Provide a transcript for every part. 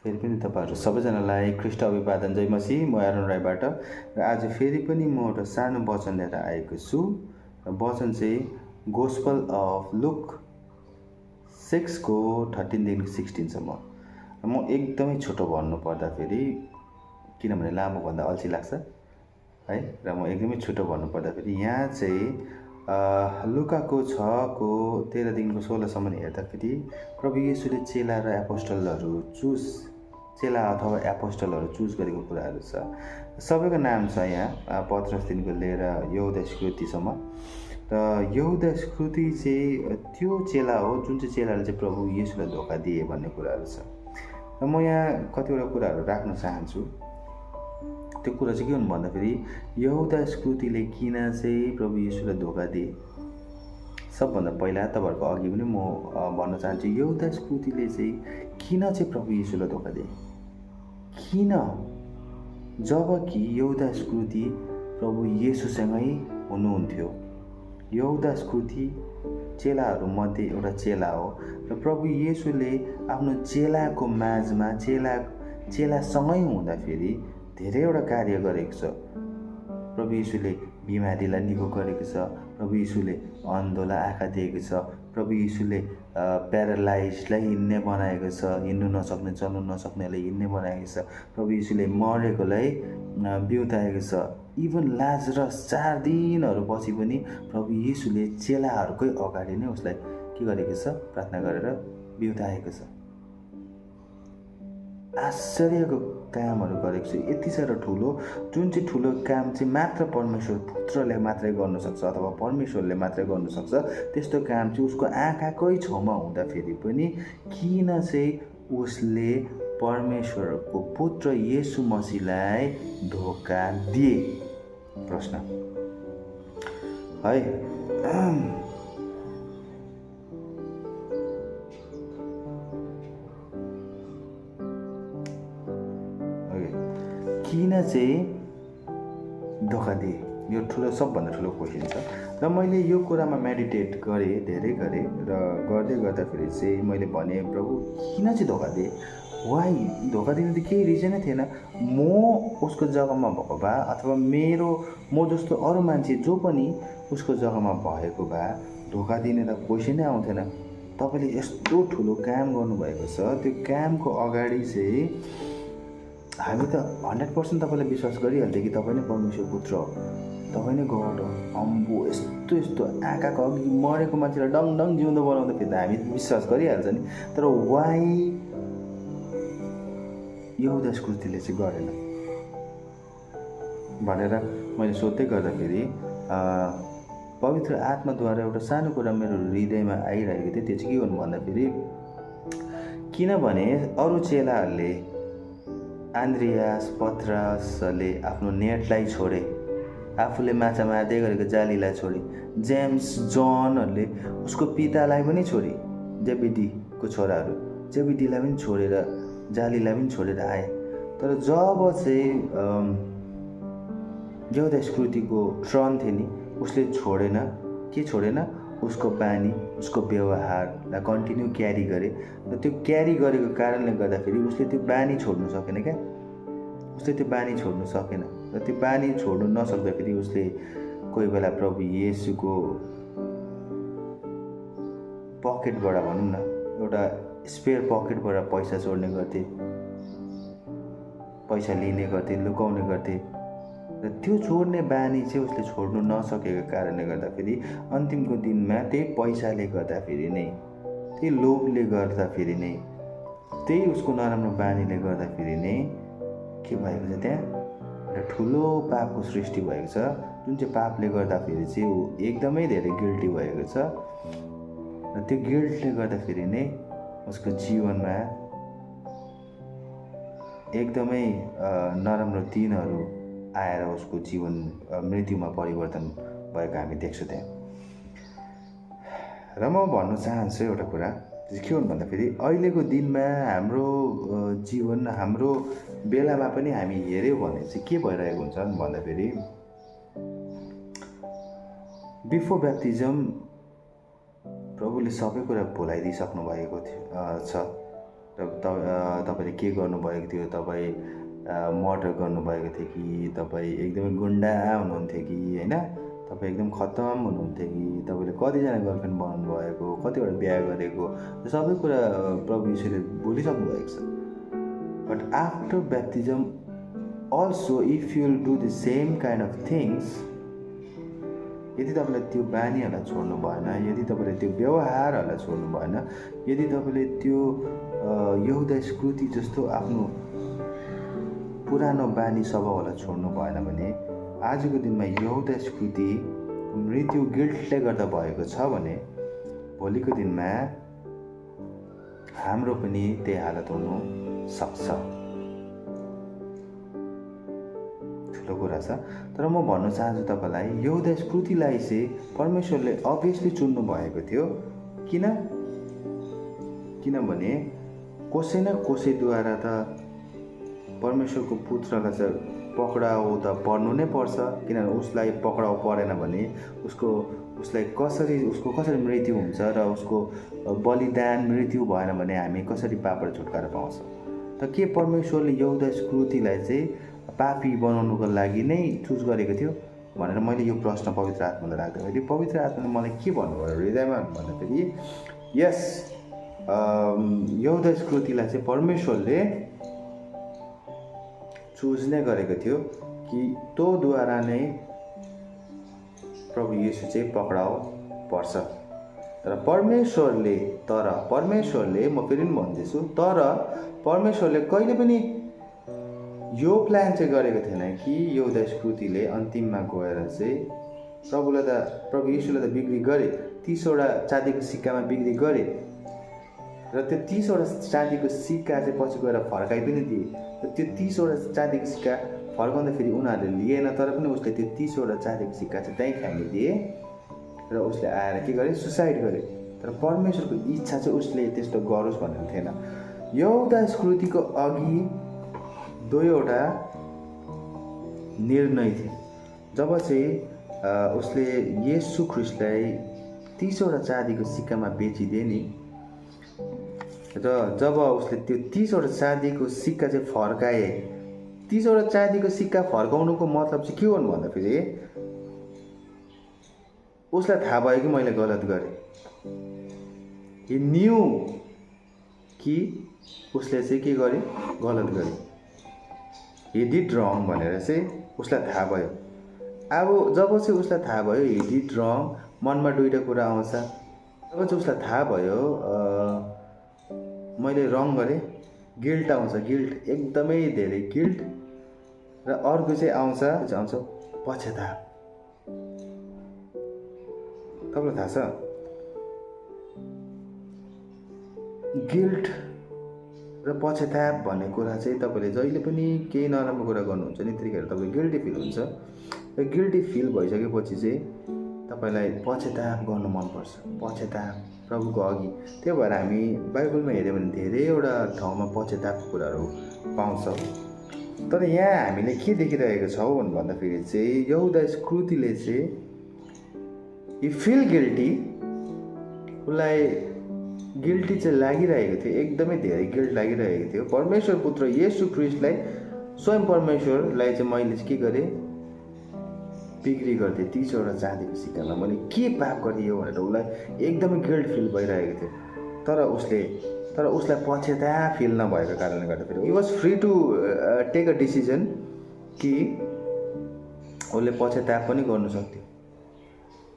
फेरि पनि तपाईँहरू सबैजनालाई ख्रीष्ट अभिवादन जय मसीह। म एरोन राईबाट र आज फेरि पनि म एउटा सानो वचन लिएर आएको छु र वचन चाहिँ गोस्पल अफ लुक 6 को 13 देखि 16सम्म। म एकदमै छोटो भन्नु पर्दाखेरि, किनभने लामो भन्दा अल्छी लाग्छ है, र म एकदमै छोटो भन्नु पर्दाखेरि यहाँ चाहिँ लुकाको 6 को 13 देखिको 16सम्म हेर्दाखेरि प्रभु येशूले चेला र एपोस्टलहरू चेला अथवा एपोस्टलहरू चुज गरेको कुराहरू छ। सबैको नाम छ यहाँ, पत्रसदेखिको लिएर यहुदा इस्करियोतीसम्म। र यहुदा इस्करियोती चाहिँ त्यो चेला हो जुन चाहिँ चेलाले चाहिँ प्रभु येशूलाई धोका दिए भन्ने कुराहरू छ। र म यहाँ कतिवटा कुराहरू राख्न चाहन्छु। त्यो कुरा चाहिँ के हुनु भन्दाखेरि, यहुदा इस्करियोतीले किन चाहिँ प्रभु येशूलाई धोका दिए। सबभन्दा पहिला तपाईँहरूको अघि पनि म भन्न चाहन्छु, यहुदा इस्करियोतीले चाहिँ किन चाहिँ प्रभु येशूलाई धोका दिए। किन? जबकि यहुदा इस्करियोती प्रभु येशूसँगै हुनुहुन्थ्यो। यहुदा इस्करियोती चेलाहरूमध्ये एउटा चेला हो र प्रभु येशूले आफ्नो चेलाको माझमा चेलासँगै हुँदाखेरि धेरैवटा कार्य गरेको छ। प्रभु येशूले बिमारीलाई निको गरेको छ, प्रभु येशूले अन्धोलाई आँखा दिएको छ, प्रभु येशूले प्यारालाइजलाई हिँड्ने बनाएको छ, हिँड्नु नसक्ने चल्नु नसक्नेलाई हिँड्ने बनाएको छ, प्रभु येशूले मरेकोलाई बिउताएको छ। इभन लाजरस 4 दिनहरूपछि पनि प्रभु येशूले चेलाहरूकै अगाडि नै उसलाई के गरेको छ, प्रार्थना गरेर बिउताएको छ। आश्चर्यको कामहरू गरेको छ। यति साह्रो ठुलो, जुन चाहिँ ठुलो काम चाहिँ मात्र परमेश्वर पुत्रले मात्रै गर्न सक्छ अथवा परमेश्वरले मात्रै गर्न सक्छ, त्यस्तो काम चाहिँ उसको आँखाकै छेउमा हुँदाखेरि पनि किन चाहिँ उसले परमेश्वरको पुत्र येशू मसीहलाई धोका दिए? प्रश्न है। किन चाहिँ धोका दिए? यो ठुलो, सबभन्दा ठुलो क्वेसन छ। र मैले यो कुरामा मेडिटेट धेरै गरेँ र गर्दै गर्दाखेरि चाहिँ मैले भने, प्रभु किन चाहिँ धोका दिए? वाइ? धोका दिने त केही रिजनै थिएन। म उसको जग्गामा भएको भए अथवा म जस्तो अरू मान्छे जो पनि उसको जग्गामा भएको भए धोका दिने त क्वेसनै आउँथेन। तपाईँले यस्तो ठुलो काम गर्नुभएको छ, त्यो कामको अगाडि चाहिँ हामी त 100% तपाईँलाई विश्वास गरिहाल्थ्यो कि तपाईँ नै परमेश्वर पुत्र हो, तपाईँ नै गड हो। अम्बो, यस्तो आँखाको अघि मरेको मान्छेलाई डङ जिउँदो बनाउँदाखेरि त हामी विश्वास गरिहाल्छ नि। तर वाइ यहुदा इस्करियोतीले चाहिँ गरेन भनेर मैले सोध्दै गर्दाखेरि पवित्र आत्माद्वारा एउटा सानो कुरा मेरो हृदयमा आइरहेको थियो। त्यो चाहिँ के हुनु भन्दाखेरि, किनभने अरू चेलाहरूले, आन्द्रियास, पत्रसले आफ्नो नेटलाई छोडे, आफूले माछा मार्दै गरेको जालीलाई छोडे, जेम्स, जनहरूले उसको पितालाई पनि छोडे, जेबेदीको छोराहरू जेबेदीलाई पनि छोडेर, जालीलाई पनि छोडेर आए। तर जब चाहिँ यहुदा इस्करियोतीको टर्न थियो नि, उसले छोडेन। के छोडेन? उसको बानी, उसको व्यवहारलाई कन्टिन्यू क्यारी गरे। र त्यो क्यारी गरेको कारणले गर्दाखेरि उसले त्यो बानी छोड्नु सकेन क्या। उसले त्यो बानी छोड्नु सकेन र त्यो बानी छोड्नु नसक्दाखेरि उसले कोही बेला प्रभु येशूको पकेटबाट, भनौँ न, एउटा स्पेयर पकेटबाट पैसा छोड्ने गर्थे, पैसा लिने गर्थे, लुकाउने गर्थे। र त्यो छोड्ने बानी चाहिँ उसले छोड्नु नसकेको कारणले गर्दाखेरि अन्तिमको दिनमा त्यही पैसाले गर्दाखेरि नै, त्यही लोभले गर्दाखेरि नै, त्यही उसको नराम्रो बानीले गर्दाखेरि नै के भएको छ, त्यहाँ एउटा ठुलो पापको सृष्टि भएको छ। जुन चाहिँ पापले गर्दाखेरि चाहिँ ऊ एकदमै धेरै गिल्टी भएको छ। र त्यो गिल्टले गर्दाखेरि नै उसको जीवनमा एकदमै नराम्रो दिनहरू आएर उसको जीवन मृत्युमा परिवर्तन भएको हामी देख्छौँ त्यहाँ। र म भन्न चाहन्छु एउटा कुरा के हुनु भन्दाखेरि, अहिलेको दिनमा हाम्रो जीवन, हाम्रो बेलामा पनि हामी हेऱ्यौँ भने चाहिँ के भइरहेको हुन्छ भन्दाखेरि, बिफोर ब्याप्टिजम प्रभुले सबै कुरा भुलाइदिइसक्नु भएको छ। तपाईँले के गर्नुभएको थियो, तपाईँ मर्डर गर्नुभएको थियो कि तपाईँ एकदमै गुन्डा हुनुहुन्थ्यो कि होइन, तपाईँ एकदम खत्तम हुनुहुन्थ्यो कि तपाईँले कतिजना गर्लफ्रेन्ड बनाउनु भएको, कतिवटा बिहा गरेको, त्यो सबै कुरा प्रभु यीशुले बोलिसक्नु भएको छ। But after baptism also if you will do the same kind of things, यदि तपाईँले त्यो बानीहरूलाई छोड्नु भएन, यदि तपाईँले त्यो व्यवहारहरूलाई छोड्नु भएन, यदि तपाईँले त्यो यहुदा स्कृति जस्तो आफ्नो पुरानो बानी स्वभावहरूलाई छोड्नु भएन भने, आजको दिनमा यहुदा स्कृति मृत्यु गिल्टले गर्दा भएको छ भने भोलिको दिनमा हाम्रो पनि त्यही हालत हुनु सक्छ। ठुलो कुरा छ। तर म भन्न चाहन्छु तपाईँलाई, यहुदा स्कृतिलाई चाहिँ परमेश्वरले अभियसली चुन्नु भएको थियो। किनभने कसै न कसैद्वारा त परमेश्वरको पुत्रलाई चाहिँ पक्राउ त पर्नु नै पर्छ। किनभने उसलाई पक्राउ परेन भने उसलाई कसरी मृत्यु हुन्छ र उसको बलिदान मृत्यु भएन भने हामी कसरी पापबाट छुटकारा पाउँछौँ। त के परमेश्वरले यहुदा स्कृतिलाई चाहिँ पापी बनाउनुको लागि नै चुज गरेको थियो भनेर मैले यो प्रश्न पवित्र आत्मालाई राख्दाखेरि पवित्र आत्माले मलाई के भन्नुभयो हृदयमा भन्दाखेरि, यस, यहुदा स्कृतिलाई चाहिँ परमेश्वरले चुज नै गरेको थियो कि तँद्वारा नै प्रभु येशू चाहिँ पक्राउ पर्छ। तर परमेश्वरले म फेरि पनि भन्दैछु, तर परमेश्वरले कहिले पनि यो प्लान चाहिँ गरेको थिएन कि यहुदा स्कृतिले अन्तिममा गएर चाहिँ प्रभु येशूलाई त बिक्री गरे, 30वटा चाँदीको सिक्कामा बिक्री गरे र त्यो 30वटा चाँदीको सिक्का चाहिँ पछि गएर फर्काइ पनि दिए। र त्यो 30वटा चाँदीको सिक्का फर्काउँदाखेरि उनीहरूले लिएन, तर पनि उसले त्यो 30वटा चाँदीको सिक्का चाहिँ त्यहीँ फ्याँकिदिए र उसले आएर के गरे, सुसाइड गरे। तर परमेश्वरको इच्छा चाहिँ उसले त्यस्तो गरोस् भनेको थिएन। यहुदा स्कृतिको अघि दुईवटा निर्णय थिए। जब चाहिँ उसले येशू ख्रीष्टलाई 30वटा चाँदीको सिक्कामा बेचिदिए नि, र जब उसले त्यो 30वटा चाँदीको सिक्का चाहिँ फर्काए, 30वटा चाँदीको सिक्का फर्काउनुको मतलब चाहिँ के हो भन्दाखेरि उसलाई थाहा भयो कि मैले गलत गरेँ। हि न्यू कि उसले चाहिँ के गरे, गलत गरे, हि डिड रङ भनेर चाहिँ उसलाई थाहा भयो। अब जब चाहिँ उसलाई थाहा भयो हि डिड रङ, मनमा दुईवटा कुरा आउँछ। जब चाहिँ उसलाई थाहा भयो मैले रङ गरेँ, गिल्ट आउँछ, गिल्ट एकदमै धेरै गिल्ट। र अर्को चाहिँ आउँछ पश्चाताप। तपाईँलाई थाहा छ गिल्ट र पश्चाताप भन्ने कुरा चाहिँ तपाईँले जहिले पनि केही नराम्रो कुरा गर्नुहुन्छ नि त्यतिखेर तपाईँले गिल्टी फिल हुन्छ। र गिल्टी फिल भइसकेपछि चाहिँ तपाईँलाई पश्चाताप गर्नु मनपर्छ, पश्चाताप प्रभुको अघि। त्यही भएर हामी बाइबलमा हेऱ्यौँ भने धेरैवटा ठाउँमा पश्चातापको कुराहरू पाउँछौँ। तर यहाँ हामीले के देखिरहेको छौँ भन्दाखेरि चाहिँ यहुदा स्कृतिले चाहिँ यी फिल गिल्टी, उसलाई गिल्टी चाहिँ लागिरहेको थियो, एकदमै धेरै गिल्ट लागिरहेको थियो। परमेश्वर पुत्र येशू ख्रीष्टलाई, स्वयं परमेश्वरलाई चाहिँ मैले चाहिँ के गरेँ, बिक्री गर्थेँ 30वटा चाँदीको सिक्कामा। मैले के पाप गरेँ यो भनेर उसलाई एकदमै गिल्ट फिल भइरहेको थियो। तर उसलाई पश्चाताप फिल नभएको कारणले गर्दाखेरि he was free to take a decision कि उसले पश्चाताप पनि गर्नु सक्थ्यो।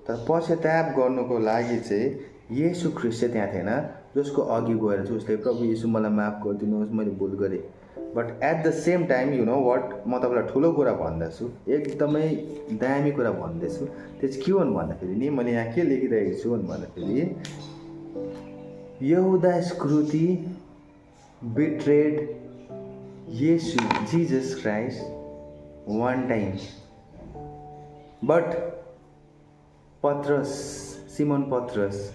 तर पश्चाताप गर्नुको लागि चाहिँ येशू ख्रीष्ट चाहिँ त्यहाँ थिएन, जसको अघि गएर चाहिँ उसले प्रभु येशू मलाई माफ गरिदिनुहोस्, मैले भुल गरेँ। But at the same time you know what, म तपाईँलाई ठुलो कुरा भन्दैछु, एकदमै दामी कुरा भन्दैछु। त्यो चाहिँ के हो भन्दाखेरि नि, मैले यहाँ के लेखिरहेको छु भन्दाखेरि यहुदा स्कृति betrayed Yeshu Jesus Christ one time, but Simon Petros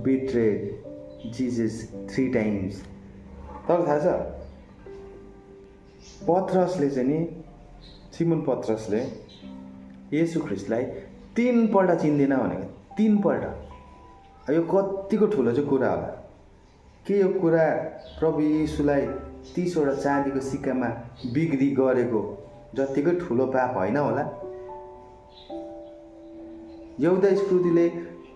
betrayed Jesus 3 times. तपाईँलाई थाहा छ पत्रसले चाहिँ नि, सिमोन पत्रसले येशू ख्रीष्टलाई 3 पल्ट चिन्दैन भनेको, 3 पल्ट। यो कतिको ठुलो चाहिँ कुरा होला। के यो कुरा प्रभु येशूलाई 30 वटा चाँदीको सिक्कामा बिक्री गरेको जत्तिकै ठुलो पाप होइन होला? यहुदा इस्करियोतीले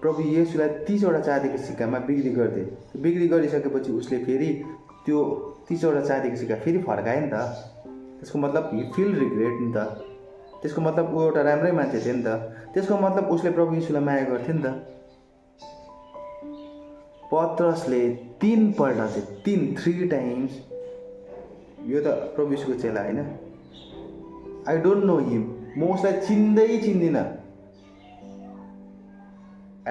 प्रभु येशूलाई 30 वटा चाँदीको सिक्कामा बिक्री गर्थे। बिक्री गरिसकेपछि उसले फेरि त्यो 30 वटा चाँदीको सिक्का फेरि फर्कायो नि त। त्यसको मतलब हि फिल रिग्रेट नि त। त्यसको मतलब ऊ एउटा राम्रै मान्छे थियो नि त। त्यसको मतलब उसले प्रभु येशूलाई माया गर्थ्यो नि त। पत्रसले 3 पल्ट चाहिँ 3 टाइम्स, यो त प्रभु येशूको चेला होइन, आई डोन्ट नो हिम, म उसलाई चिन्दिनँ।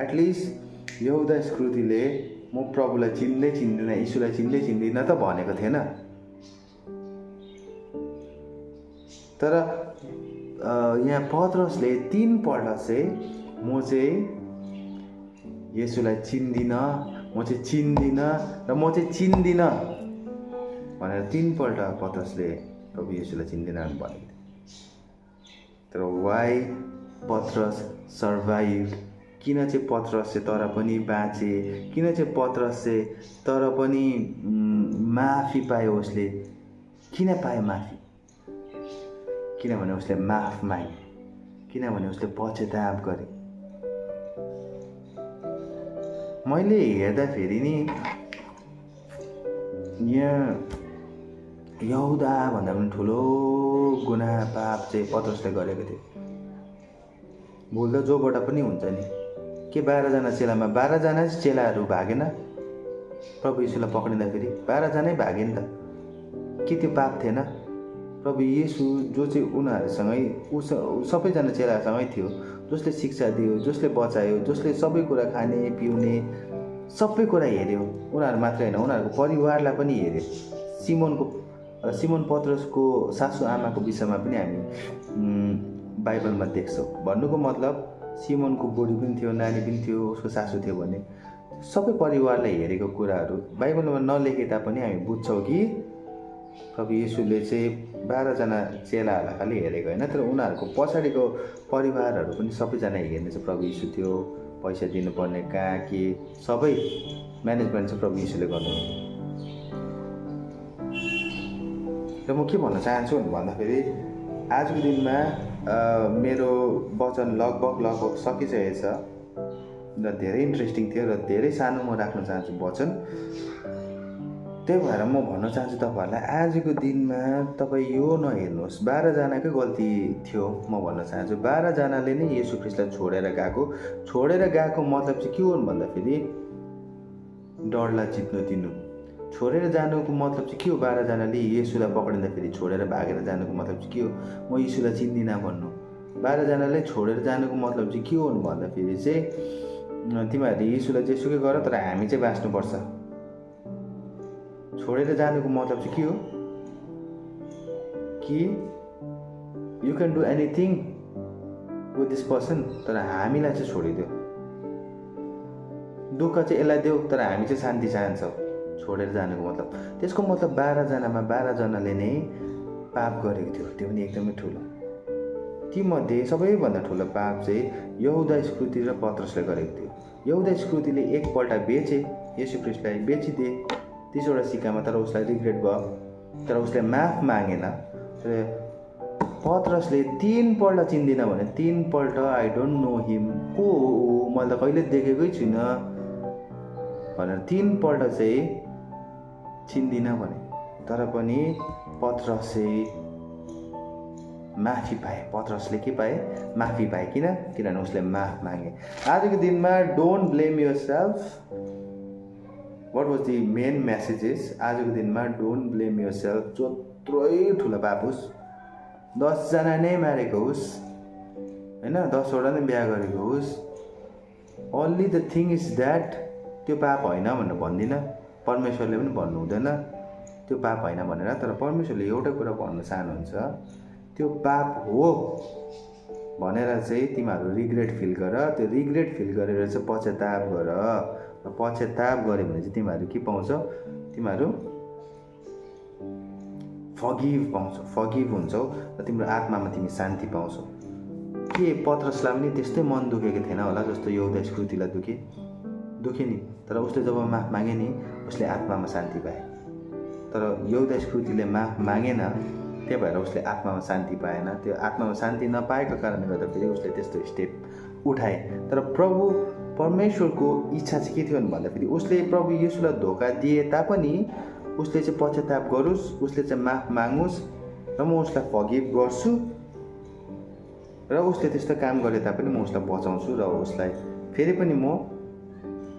एटलिस्ट यहुदा इस्करियोतीले म प्रभुलाई चिन्दिनँ, यीशुलाई चिन्दिनँ त भनेको थिएन। तर यहाँ पत्रसले 3 पल्ट चाहिँ म चाहिँ येशूलाई चिन्दिनँ, म चाहिँ चिन्दिनँ र म चाहिँ चिन्दिनँ भनेर 3 पल्ट पत्रसले प्रभु येशूलाई चिन्दिनँ भनेको थियो। तर वाइ पत्रस सर्भाइभ, किन चाहिँ पत्रस चाहिँ तर पनि बाँचे, किन चाहिँ पत्रस चाहिँ तर पनि माफी पायो? उसले किन पायो माफी? किनभने उसले माफ मागे, किनभने उसले पश्चाताप गरे। मैले हेर्दाखेरि नि यहाँ यहुदा भन्दा पनि ठुलो गुनाह पाप चाहिँ पत्रसले गरेको थियो। भुल त जोबाट पनि हुन्छ नि। के 12 जना चेलामा 12 जना चेलाहरू भागेन प्रभु येशूलाई पक्रिँदाखेरि? 12 जनै भागे नि त। के त्यो पाप थिएन? प्रभु येशू जो चाहिँ उनीहरूसँगै सबैजना चेलाहरूसँगै थियो, जसले शिक्षा दियो, जसले बचायो, जसले सबै कुरा खाने पिउने सबै कुरा हेऱ्यो, उनीहरू मात्रै होइन उनीहरूको परिवारलाई पनि हेऱ्यो। सिमोन पत्रसको सासू आमाको विषयमा पनि हामी बाइबलमा देख्छौँ। भन्नुको मतलब सिमोनको बुढी पनि थियो, नानी पनि थियो, उसको सासू थियो भने सबै परिवारलाई हेरेको कुराहरू बाइबलमा नलेखे तापनि हामी बुझ्छौँ कि प्रभु येशूले चाहिँ 12 जना चेलाहरूलाई खालि हेरेको होइन, तर उनीहरूको पछाडिको परिवारहरू पनि सबैजना हेर्ने चाहिँ प्रभु येशू थियो। पैसा दिनुपर्ने कहाँ के सबै म्यानेजमेन्ट चाहिँ प्रभु येशूले गर्नुहुन्थ्यो। र म के भन्न चाहन्छु भन्दाखेरि आजको दिनमा मेरो वचन लगभग सकिसकेको छ र धेरै इन्ट्रेस्टिङ थियो र धेरै सानो म राख्न चाहन्छु वचन। त्यही भएर म भन्न चाहन्छु तपाईँहरूलाई आजको दिनमा तपाईँ यो नहेर्नुहोस् 12 जनाकै गल्ती थियो। म भन्न चाहन्छु 12 जनाले नै येशू ख्रीष्टलाई छोडेर गएको मतलब चाहिँ के हो भन्दाखेरि डरलाई जित्नु दिनु। छोडेर जानुको मतलब चाहिँ के हो? 12 जनाले येशूलाई पक्रिँदाखेरि छोडेर भागेर जानुको मतलब चाहिँ के हो? म येशूलाई चिन्दिनँ भन्नु। 12 जनाले छोडेर जानुको मतलब चाहिँ के हो भन्दाखेरि चाहिँ तिमीहरूले येशूलाई जेसुकै गर तर हामी चाहिँ बाँच्नुपर्छ। छोडेर जानुको मतलब चाहिँ के हो? कि you can do anything with this person, तर हामीलाई चाहिँ छोडिदेऊ। दुःख चाहिँ यसलाई देऊ तर हामी चाहिँ शान्ति चाहन्छौँ। छोडेर जानुको मतलब त्यसको मतलब 12 जनामा 12 जनाले नै पाप गरेको थियो। त्यो पनि एकदमै ठुलो। तीमध्ये सबैभन्दा ठुलो पाप चाहिँ यहुदा इस्करियोती र पत्रसले गरेको थियो। यहुदा इस्करियोतीले एकपल्ट बेचे, येशू ख्रीष्टलाई बेचिदिए 30 वटा सिक्कामा, तर उसलाई रिग्रेट भयो, तर उसले माफ मागेन। पत्रसले 3 पल्ट चिन्दिनँ भने 3 पल्ट आई डोन्ट नो हिम, को हो मैले त कहिले देखेकै छुइनँ भनेर 3 पल्ट चाहिँ चिन्दिनँ भने। तर पनि पत्रस चाहिँ माफी पाए। पत्रसले के पाए? माफी पाए। किनभने उसले माफ मागे। आजको दिनमा don't blame yourself. What was the main messages? आजको दिनमा डोन्ट ब्लेम योरसेल्फ। जत्रै ठुलो पाप होस्, 10 जना नै मारेको होस् होइन, 10 वटा नै बिहा गरेको होस्, only the thing is that त्यो पाप होइन भनेर भन्दिनँ। परमेश्वरले पनि भन्नु हुँदैन त्यो पाप होइन भनेर। तर परमेश्वरले एउटा कुरा भन्न चाहनुहुन्छ, त्यो पाप हो भनेर चाहिँ तिमीहरू रिग्रेट फिल गर। त्यो रिग्रेट फिल गरेर चाहिँ पश्चाताप गर। र पश्चाताप गऱ्यो भने चाहिँ तिमीहरू के पाउँछौ? तिमीहरू फगिभ हुन्छौ र तिम्रो आत्मामा तिमी शान्ति पाउँछौ। के पत्रसलाई पनि त्यस्तै मन दुखेको थिएन होला जस्तो यहुदा इस्करियोतीलाई दुखे नि, तर उसले जब माफ मागे नि उसले आत्मामा शान्ति पाए। तर यहुदा इस्करियोतीले माफ मागेन, त्यही भएर उसले आत्मामा शान्ति पाएन। त्यो आत्मामा शान्ति नपाएको कारणले गर्दाखेरि उसले त्यस्तो स्टेप उठाए। तर प्रभु परमेश्वरको इच्छा चाहिँ के थियो भन्दाखेरि उसले प्रभु येशूलाई धोका दिए तापनि उसले चाहिँ पश्चाताप गरोस्, उसले चाहिँ माफ मागोस् र म उसलाई फगिभ गर्छु र उसले त्यस्तो काम गरे तापनि म उसलाई बचाउँछु र उसलाई फेरि पनि म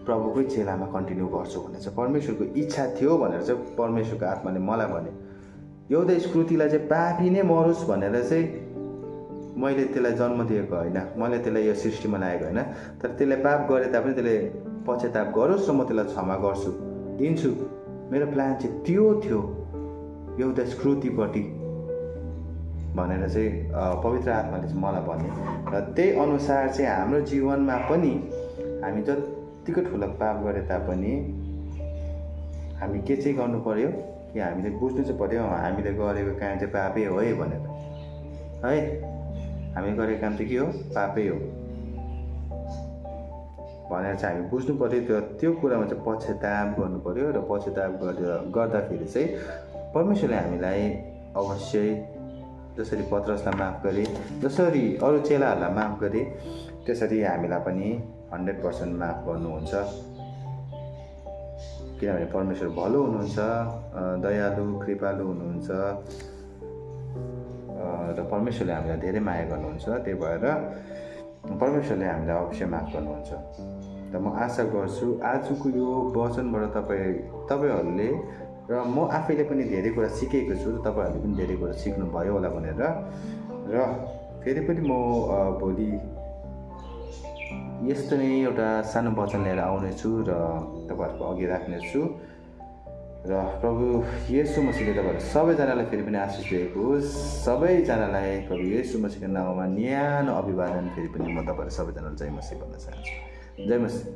प्रभुकै चेलामा कन्टिन्यू गर्छु भन्ने चाहिँ परमेश्वरको इच्छा थियो भनेर चाहिँ परमेश्वरको आत्माले मलाई भने। यहुदा इस्करियोतीलाई चाहिँ पापी नै मरोस् भनेर चाहिँ मैले त्यसलाई जन्म दिएको होइन, मैले त्यसलाई यो सृष्टिमा ल्याएको होइन। तर त्यसले पाप गरे तापनि त्यसले पश्चाताप गरोस् र म त्यसलाई क्षमा गर्छु, दिन्छु। मेरो प्लान चाहिँ त्यो थियो यहुदा इस्करियोतीपट्टि भनेर चाहिँ पवित्र आत्माले चाहिँ मलाई भने। र त्यही अनुसार चाहिँ हाम्रो जीवनमा पनि हामी जत्तिको ठुलो पाप गरे तापनि हामी के चाहिँ गर्नु पर्यो कि हामीले बुझ्नु चाहिँ पर्यो हामीले गरेको काम चाहिँ पापै हो है भनेर, है हामीले गरेको काम चाहिँ के हो, पापै हो भनेर चाहिँ हामी बुझ्नु पर्यो। त्यो कुरामा चाहिँ पश्चाताप गर्नु पर्यो र पश्चाताप गर्दाखेरि चाहिँ परमेश्वरले हामीलाई अवश्य जसरी पत्रसलाई माफ गरे, जसरी अरू चेलाहरूलाई माफ गरे, त्यसरी हामीलाई पनि 100% माफ गर्नुहुन्छ। किनभने परमेश्वर भलो हुनुहुन्छ, दयालु कृपालु हुनुहुन्छ र परमेश्वरले हामीलाई धेरै माया गर्नुहुन्छ। त्यही भएर परमेश्वरले हामीलाई अवश्य माफ गर्नुहुन्छ। र म आशा गर्छु आजको यो वचनबाट तपाईँहरूले र म आफैले पनि धेरै कुरा सिकेको छु र तपाईँहरूले पनि धेरै कुरा सिक्नुभयो होला भनेर। र फेरि पनि म भोलि यस्तो नै एउटा सानो वचन लिएर आउनेछु र तपाईँहरूको अघि राख्नेछु। र प्रभु येशू मसीहले तपाईँहरू सबैजनालाई फेरि पनि आशिष दिएको होस्। सबैजनालाई प्रभु येशू मसीहको नाममा न्यानो अभिवादन फेरि पनि म तपाईँहरू सबैजनालाई जय मसीह भन्न चाहन्छु। जय मसीह।